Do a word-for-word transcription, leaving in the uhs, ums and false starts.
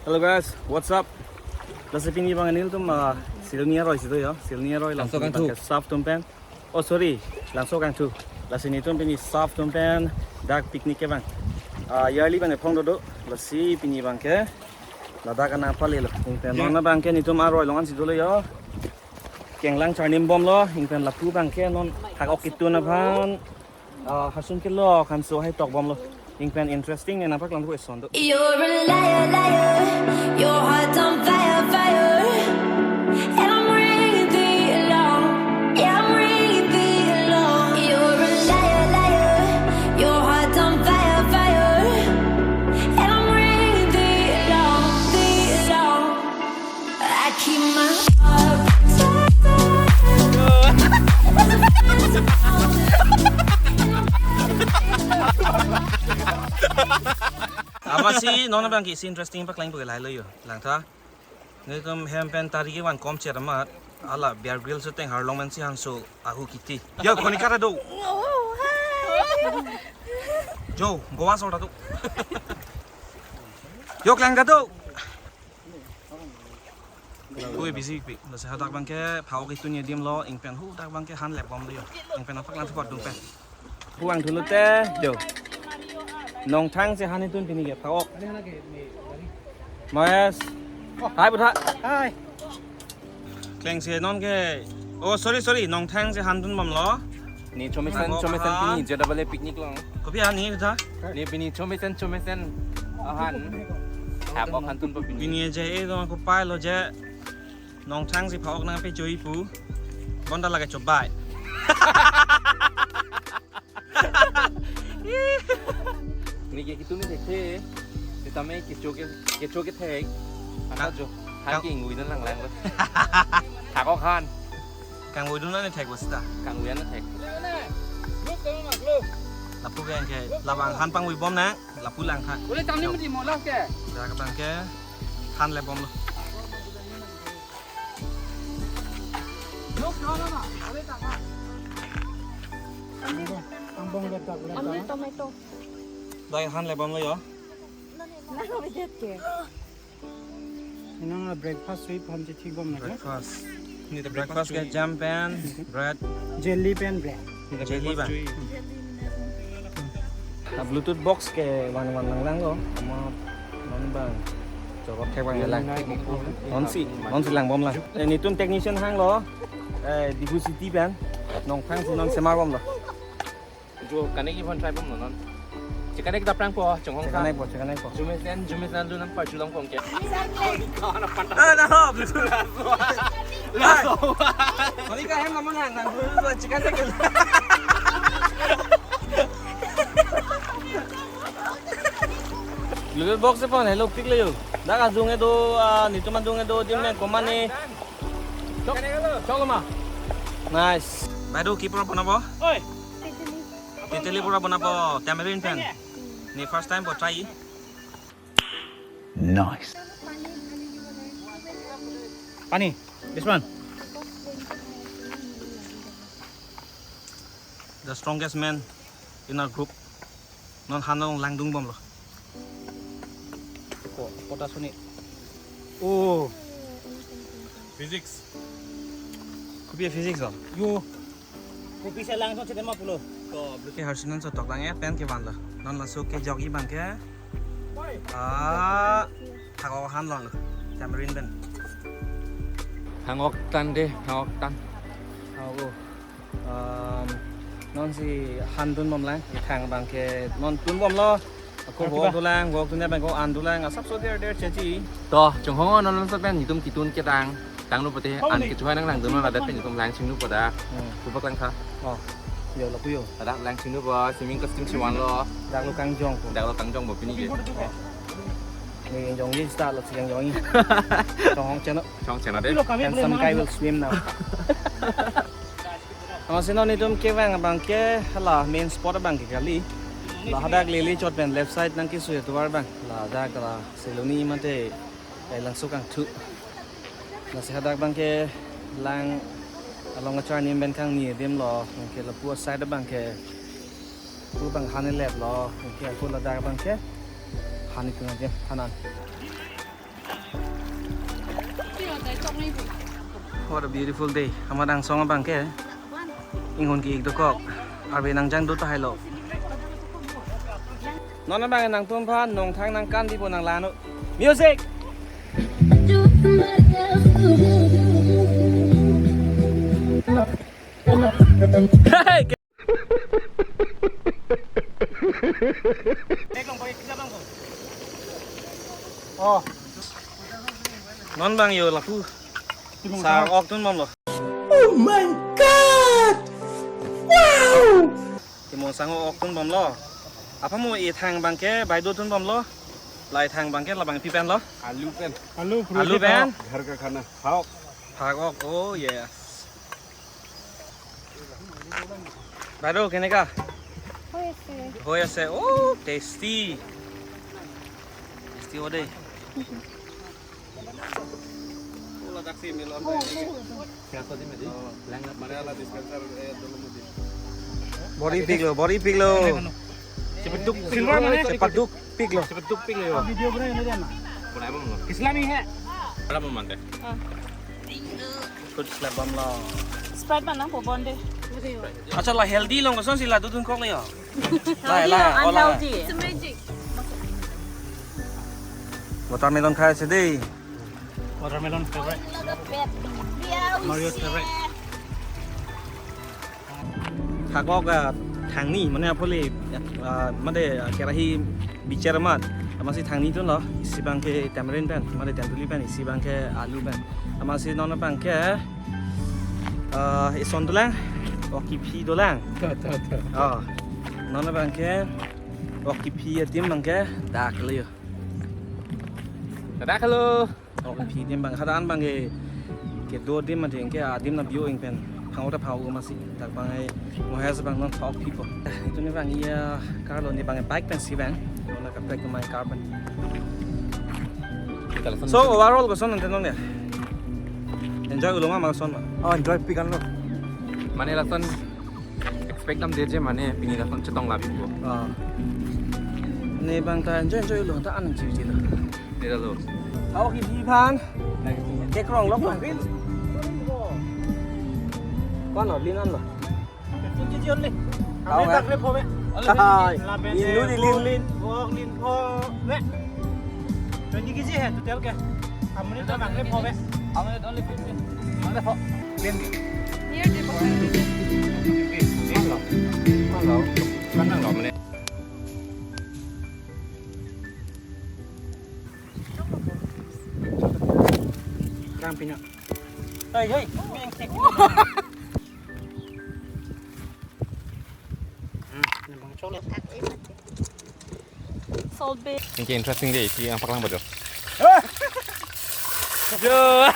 Hello guys, what's up? Lasi pini abang nelitum, ah, Siloni aroi si do ya, Siloni aroi Langso alangtum kangthu. Abang ke sap atum pen. Oh sorry, Langso kangthu. Lasi nelitum pini sap atum pen dak picnic ke abang. Ah, yearly abang ephong dodo. Lasi pini abang ke ladak anang pale lo. Ingpen, ya, non abang ke nelitum aroi along an si dolo ya. Kenglang charnim bomlo, ingpen lapu abang ke non thak-ok ketun aphan, ah, harsung kelok hanso hai tok bomlo. Ingpen interesting ne nangpaklang thu eson do. You're a liar, liar. Your heart's on fire, fire. And I'm reading along. Yeah, I'm reading along. You're a liar, liar. Your heart's on fire, fire. And I'm reading along, reading along. I keep my heart. Apotsi non abang ke isi interesting paklang pu ke lahai lo yo. Langtha. Nelitum hem pen tari kevan kom chet amat. Hala Bear Grylls shooting arlong pensi hanso ahu kiti. Yo, koni kara do. Jo, Goa sor ta do. Yo, klang ta do. Ui, busy pi. Lasi hadak abang ke phak-ok ketun adim lo, ingpen hadak abang ke han lep bomlo yo. Ingpen nangpaklang thu apot dun pen. Puang thulote, jo. Nongthang si han ketun pini ke phak-ok. Mahesh. Hi, Budha. Hi. Kleng si non ke. Oh, sorry, sorry. Nongthang si han dun bomlo. Ne chomesen, ah, chomesen ah, pini J W A picnic along. Kopi han ne tha? Ne pini chomesen, chomesen ahan. Phak-ok han dun po pini. Pini je e dong ko pai lo je. Nongthang si phak-ok nangpejoi pu. Bonta lake chobai. Ne ke ketun ne thekthe. Sitame kecho ke, kecho kethek. Anta jo. Han kang- ke ingui nang langlang lo. Phak-ok han. Kangvoi dun an ne thek basta. Kangvoi an ne thek. Lapu ke ke labang han pangvoi bom nang, lapu lang han. Boleh tamni mesti molas ke? Dak abang ke han lep bomlo. Ambil tomato. Dak han lep bomlo yo. Nah, bedet ke. Nang breakfast sui phan si thik bom na ke? Breakfast. Ni the breakfast ke jam pen, bread, jelly pen bread. Jelly ba. Na Bluetooth box ke van van lang lang lo. Ma non bang. Coba thek bang lang. Non si, non si lang bom lang. Eh, nelitum technician hang lo. Eh, Diphu City pen. Nongthang si non semar bom lo. Jo, kane ki phone try bom non. Chekane kita prank po, chonghong. Chekane po, chekane po. Jumesen, jumesen dun nang parju long kong ke. Eh, na ho, betul. Laso. Kali ka hem namun nang, nang dulu dua chekane ke. Bluetooth box pon hello pic le yo. Dak ajung do, ah, nelitum ajung do, dim men komane. Chok, chok ma. Nice. Baidu, ki pura bonabo? Oi. Titili pura bonabo, tamarind pen. Ne first time po try. Nice. Pani, this one. The strongest man in our group. Non han along langdun bomlo. Ko, kota suni. Oh. Physics. Kopi physics lo? Yo. Kopi selang so chete ma pulo. Ko, ke harsinan so tok lang ya, pen ke van lo. Non laso kejok abang ke. Ah, phak-ok han long lo. Tamarind pen. Phak-ok tan de, phak-ok tan. Oh. Um, non si han dun bom lang, ithang abang ke non tun bomlo. Ako vok dolang, vok dun abang ko an dolang, asap so der der chechi. To, chonghong non non sa pen nelitum ketun ketang, tanglo pute an kechohai nang langdun non ladak pen nelitum lang chingnu pada. Hmm. Supak lang tha. Oh, yo lapu yo. Ladak lang chingnu ba, swimming costume si vanlo. Dak lo kangjong ko. Dak lo kangjong ba pini ke. Oh. Ne jong ni start lo si kangjong ni. Chonghong cheno. Chonghong cheno de. Handsome guy will swim now. Amatsi non nelitum kevang abang ke hala main spot abang ke kali. La hadak lele chot pen left side nang kesui atovar abang. Ladak la Siloni mate, eh, Langso kangthu. Lasi hadak abang ke lang along kacharnim pen kangni adim lo. Abang ke lapu side abang ke pu abang han lep lo. Abang ke aku ladak abang ke han itu aja hanan. What a beautiful day. Amat angsong abang ke inghun ki-ik dokok. Arve nangjang do tahai lo. Non abang nangtum aphan nongthang nangkan dipo nang lano. Music. Hey! Oh. Non abang yo lapu. Timung sa sang. Ok tunbomlo. Oh my God! Wow! Timung sang ok tunbomlo. Apa mo ethang abang ke baido tunbomlo. La ethang abang ke labangpi pen lo. Alu pen. Alu, alu pen. Ghar ka khana. Phak ok. Phak ok. Oh yes. Baido, keneka? Hoi ase. Hoi ase. Oh, tasty. Tasty ode. Body pik lo, body pik lo. Chepaduk pik lo. Chepaduk pik lo. Video bro, ini dia na. Islam hi hai. Ada mau mante. Good slap bomlo. Sprite mana po bonde. Acha la healthy along kosonsi la dodun kok le yo. La, la, ola. Unhealthy. It's a magic. Watermelon khai ase dei. Watermelon favorite. Mario's favorite. Phak ok, ah, thangni, mane apuli, ah, mane, ah, kerahi bichar amat. Amatsi thangni tunlo, isi abang ke tamarind pen, mane tentuli pen, isi abang ke alu pen. Amatsi non abang ke, ah, ison dolang, ok kephi dolang. Tho, tho, tho. Oh, non abang ke, ok kephi adim abang ke, dak lo yo. Dak lo. Ok kephi adim abang, hadak an abang ke, kedo adim adim ke adim na bio ing pen. Phang ok ta phang ok amatsi. Dak abang ke mo has abang non phak ok pipo. Itum ne abang iya car lo ne abang bike pensi abang. Lo na kaprek ke abang car pen. So overall koson ante non ya? Enjoy ulo ma, ma koson ma? Oh, enjoy pik an lo. Mane lason expect dam deje mane pini lason chetong labi ko. Ah. Ne abang ta enjoy enjoy lo ta an ji ji lo. Ne lo. Phak ok kephi aphan. Kekrong lok lo. Kon lo, lin an lo. Twenty K G only. Tao, eh? Hai. Lapen lin, lin, lin. Lin, ok, lin pho. Twenty K G hai total ke. Amonit ta bang le pho be. Amonit only fifteen. Bang le pho. Lin. Near the bottom. Hello. Hello. Mana lo mane? Kang pinyo. Hey, hey. Salt Bae. Ini interesting deh, si yang paklang betul. Yo.